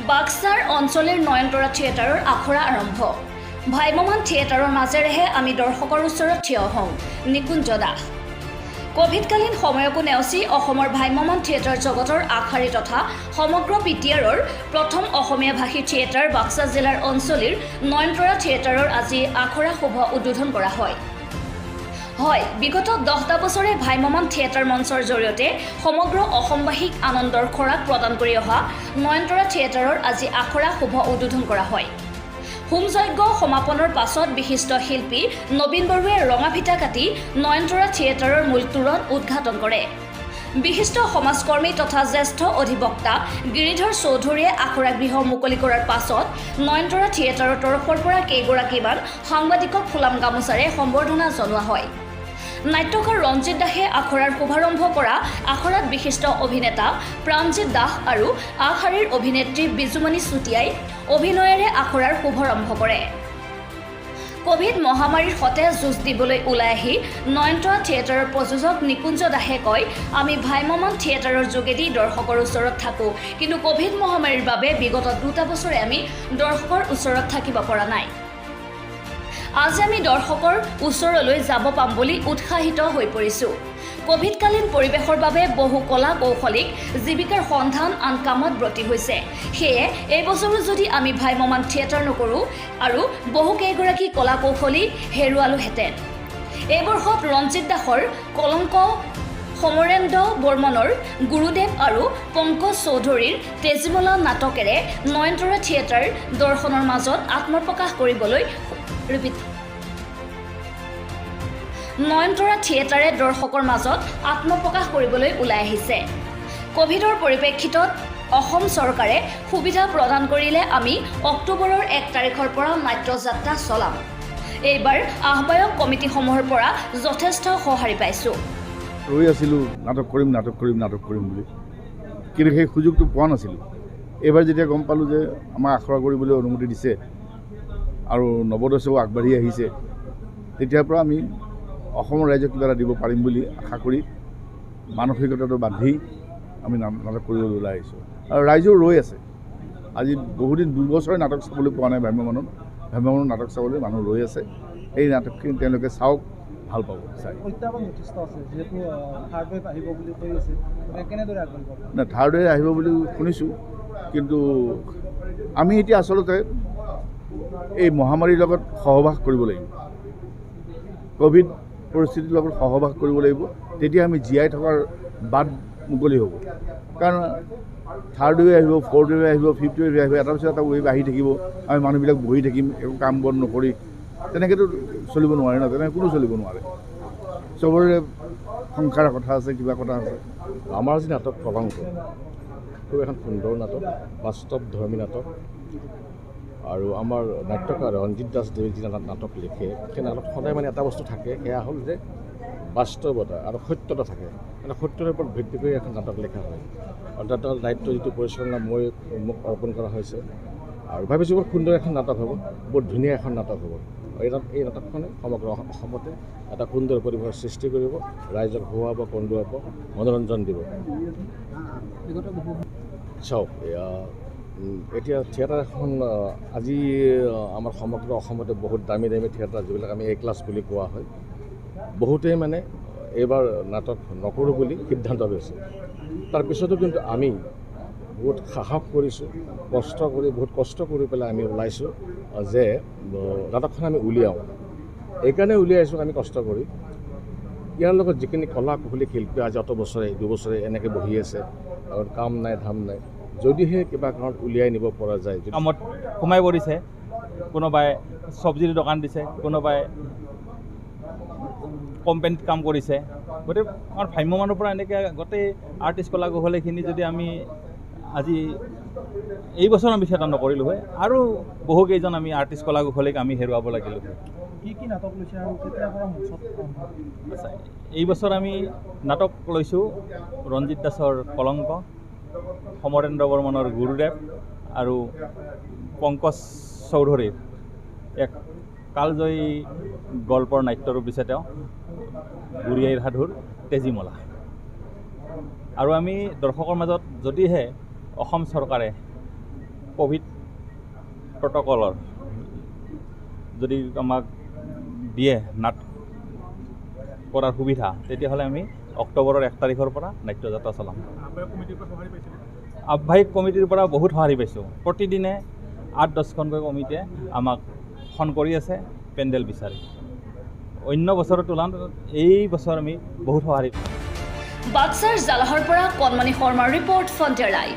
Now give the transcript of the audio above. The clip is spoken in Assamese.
বাক্সাৰ অঞ্চলৰ নয়নতৰা থিয়েটাৰৰ আখৰা আৰম্ভ। ভ্ৰাম্যমাণ থিয়েটাৰৰ মাজেৰেহে আমি দৰ্শকৰ ওচৰত থিয় হওঁ। নিকুঞ্জ দাস। কভিডকালীন সময়কো নেওচি অসমৰ ভ্ৰাম্যমাণ থিয়েটাৰ জগতৰ আগশাৰী তথা সমগ্ৰ বিটিআৰৰ প্ৰথম অসমীয়া ভাষী থিয়েটাৰ বাক্সা জিলাৰ অঞ্চলিৰ নয়নতৰা থিয়েটাৰৰ আজি আখৰা শুভ উদ্বোধন কৰা হয়। হয়, বিগত 10টা বছৰে ভ্ৰাম্যমাণ থিয়েটাৰ মঞ্চৰ জৰিয়তে সমগ্ৰ অসমবাসীক আনন্দৰ খোৰাক প্ৰদান কৰি অহা নয়নতৰা থিয়েটাৰৰ আজি আখৰা শুভ উদ্বোধন কৰা হয়। হোমযজ্ঞ সমাপনৰ পাছত বিশিষ্ট শিল্পী নবীন বৰুৱাই ৰঙা ফিটা কাটি নয়নতৰা থিয়েটাৰৰ মূল তোৰণ উদ্ঘাটন কৰে। বিশিষ্ট সমাজকৰ্মী তথা জ্যেষ্ঠ অধিবক্তা গিৰিধৰ চৌধুৰীয়ে আখৰা গৃহ মুকলি কৰাৰ পাছত নয়নতৰা থিয়েটাৰৰ তৰফৰ পৰা কেইগৰাকীমান সাংবাদিকক ফুলাম গামোচাৰে সম্বৰ্ধনা জনোৱা হয়। নাট্যকাৰ ৰঞ্জিত দাসে আখৰাৰ শুভাৰম্ভ কৰা আখৰাত বিশিষ্ট অভিনেতা প্ৰাণজিৎ দাস আৰু আগশাৰীৰ অভিনেত্ৰী বিজুমণি চুতীয়াই অভিনয়েৰে আখৰাৰ শুভাৰম্ভ কৰে। কভিড মহামাৰীৰ সতে যুঁজ দিবলৈ ওলাই আহি নয়নতৰা থিয়েটাৰৰ প্ৰযোজক নিকুঞ্জ দাসে কয়, আমি ভ্ৰাম্যমাণ থিয়েটাৰৰ যোগেদি দৰ্শকৰ ওচৰত থাকোঁ, কিন্তু কভিড মহামাৰীৰ বাবে বিগত 2টা বছৰে আমি দৰ্শকৰ ওচৰত থাকিব পৰা নাই। আজি আমি দৰ্শকৰ ওচৰলৈ যাব পাম বুলি উৎসাহিত হৈ পৰিছোঁ। কভিডকালীন পৰিৱেশৰ বাবে বহু কলা কৌশলীক জীৱিকাৰ সন্ধান আন কামত ব্ৰতী হৈছে। সেয়ে এই বছৰো যদি আমি ভ্ৰাম্যমাণ থিয়েটাৰ নকৰোঁ আৰু বহু কেইগৰাকী কলা কৌশলী হেৰুৱালোহেঁতেন। এই বৰ্ষত ৰঞ্জিত দাসৰ কলংক, সমৰেন্দ্ৰ বৰ্মনৰ গুৰুদেৱ আৰু পংকজ চৌধুৰীৰ তেজীমলা নাটকেৰে নয়নতৰা থিয়েটাৰ দৰ্শকৰ মাজত আত্মপ্ৰকাশ কৰিবলৈ ৰিপিট নয়নতৰা থিয়েটাৰে দৰ্শকৰ মাজত আত্মপ্ৰকাশ কৰিবলৈ ওলাই আহিছে। কভিডৰ পৰিপ্ৰেক্ষিতত অসম চৰকাৰে সুবিধা প্ৰদান কৰিলে আমি অক্টোবৰৰ 1 তাৰিখৰ পৰা নাট্যযাত্ৰা চলাম। এইবাৰ আহ্বায়ক কমিটিসমূহৰ পৰা যথেষ্ট সঁহাৰি পাইছোঁ। ৰৈ আছিলোঁ, নাটক কৰিম, নাটক কৰিম, নাটক কৰিম বুলি, কিন্তু সেই সুযোগটো পোৱা নাছিলোঁ। এইবাৰ যেতিয়া গম পালোঁ যে আমাক আখৰা কৰিবলৈ অনুমতি দিছে আৰু নৱদাসেও আগবাঢ়ি আহিছে, তেতিয়াৰ পৰা আমি অসমৰ ৰাইজক কিবা এটা দিব পাৰিম বুলি আশা কৰি মানসিকতাটো বান্ধি আমি নাটক কৰিবলৈ ওলাই আহিছোঁ। আৰু ৰাইজেও ৰৈ আছে। আজি বহুদিন, 2 বছৰে নাটক চাবলৈ পোৱা নাই ভ্ৰাম্যমাণত। ভ্ৰাম্যমাণত নাটক চাবলৈ মানুহ ৰৈ আছে। এই নাটকখিনি তেওঁলোকে চাওক, ভাল পাব চাই। প্ৰত্যাহ্বান যথেষ্ট আছে, যিহেতু থাৰ্ড ৱেভ আহিব বুলি কৈ আছে, গতিকে কেনেদৰে আগবাঢ়িব? নাই, থাৰ্ড ৱেভ আহিব বুলি শুনিছোঁ, কিন্তু আমি এতিয়া আচলতে এই মহামাৰীৰ লগত সহবাস কৰিব লাগিব, ক'ভিড পৰিস্থিতিৰ লগত সহবাস কৰিব লাগিব। তেতিয়া আমি জীয়াই থকাৰ বাট মুকলি হ'ব। কাৰণ থাৰ্ড ৱেভ আহিব, ফ'ৰ্থ ৱেভ আহিব, ফিফ্থ ৱেভ আহিব, এটাৰ পিছত এটা ৱেভ আহি থাকিব। আমি মানুহবিলাক বহি থাকিম একো কাম বন নকৰি, তেনেকৈতো চলিব নোৱাৰে ন। তেনেকৈ কোনো চলিব নোৱাৰে। চবৰে সংসাৰৰ কথা আছে, কিবা কথা আছে। আমাৰ যি নাটক কলংক, খুব এখন সুন্দৰ নাটক, বাস্তৱ ধৰ্মী নাটক। আৰু আমাৰ নাট্যকাৰ ৰঞ্জিত দাসদেৱে যি নাটক লিখে, সেই নাটক সদায় মানে এটা বস্তু থাকে, সেয়া হ'ল যে বাস্তৱতা আৰু সত্যতা থাকে। মানে সত্যৰ ওপৰত ভিত্তি কৰি এখন নাটক লিখা হয়। আৰু তাত দায়িত্ব যিটো পৰিচালনা মোক অৰ্পণ কৰা হৈছে আৰু ভাবিছোঁ বৰ সুন্দৰ এখন নাটক হ'ব, বহুত ধুনীয়া এখন নাটক হ'ব। আৰু এই নাটকখনে সমগ্ৰ অসমতে এটা সুন্দৰ পৰিৱেশৰ সৃষ্টি কৰিব, ৰাইজক হহুৱাব, কন্দুৱাব, মনোৰঞ্জন দিব। বিগত বহু চাওক, এয়া এতিয়া থিয়েটাৰ এখন আজি আমাৰ সমগ্ৰ অসমতে বহুত দামী দামী থিয়েটাৰ, যিবিলাক আমি এ ক্লাছ বুলি কোৱা হয়, বহুতেই মানে এইবাৰ নাটক নকৰোঁ বুলি সিদ্ধান্ত লৈছে। তাৰপিছতো কিন্তু আমি বহুত সাহস কৰিছোঁ, কষ্ট কৰি, বহুত কষ্ট কৰি পেলাই আমি ওলাইছোঁ যে নাটকখন আমি উলিয়াওঁ। এইকাৰণে উলিয়াইছোঁ আমি কষ্ট কৰি, ইয়াৰ লগত যিখিনি কলা কুশলী শিল্পী আজি অত বছৰে, 2 বছৰে এনেকৈ বহি আছে আৰু কাম নাই ধাম নাই, যদিহে কিবা কাৰণত উলিয়াই নিব পৰা যায় যদি কামত সোমাই পৰিছে। কোনোবাই চব্জিৰ দোকান দিছে, কোনোবাই কোম্পানীত কাম কৰিছে। গতিকে আমাৰ ভ্ৰাম্যমাণৰ পৰা এনেকৈ গোটেই আৰ্টিষ্ট কলা কুশলীখিনি যদি আমি আজি এই বছৰ আমি থিয়েটাৰ নকৰিলোঁ হয়, আৰু বহুকেইজন আমি আৰ্টিষ্ট কলা কুশলীক আমি হেৰুৱাব লাগিলোঁ হয়। কি কি নাটক লৈছে আৰু কেতিয়াৰ পৰা মঞ্চত আৰম্ভ হ'ব? আচ্ছা, এই বছৰ আমি নাটক লৈছোঁ ৰঞ্জিত দাসৰ কলংক, সমৰেন্দ্ৰ বৰ্মনৰ গুৰুদেৱ আৰু পংকজ চৌধুৰীৰ এক কালজয়ী গল্পৰ নাট্যৰূপ দিছে তেওঁ, বুঢ়ী আইৰ সাধুৰ তেজীমলা। আৰু আমি দৰ্শকৰ মাজত যদিহে অসম চৰকাৰে ক'ভিড প্ৰট'কলৰ যদি আমাক দিয়ে নাট কৰাৰ সুবিধা, তেতিয়াহ'লে আমি অক্টোবৰৰ 1 তাৰিখৰ পৰা নাট্যযাত্ৰা চলাম। আহ্বায়িক কমিটিৰ পৰা বহুত সঁহাৰি পাইছোঁ। প্ৰতিদিনে 8-10খনকৈ কমিটিয়ে আমাক ফোন কৰি আছে পেণ্ডেল বিচাৰি। অন্য বছৰৰ তুলনাত এই বছৰ আমি বহুত সঁহাৰি বাক্সাৰ জালাহৰ পৰা কণমণি শৰ্মাৰ ৰিপৰ্ট, ফণ্টিয়াৰ লাইভ।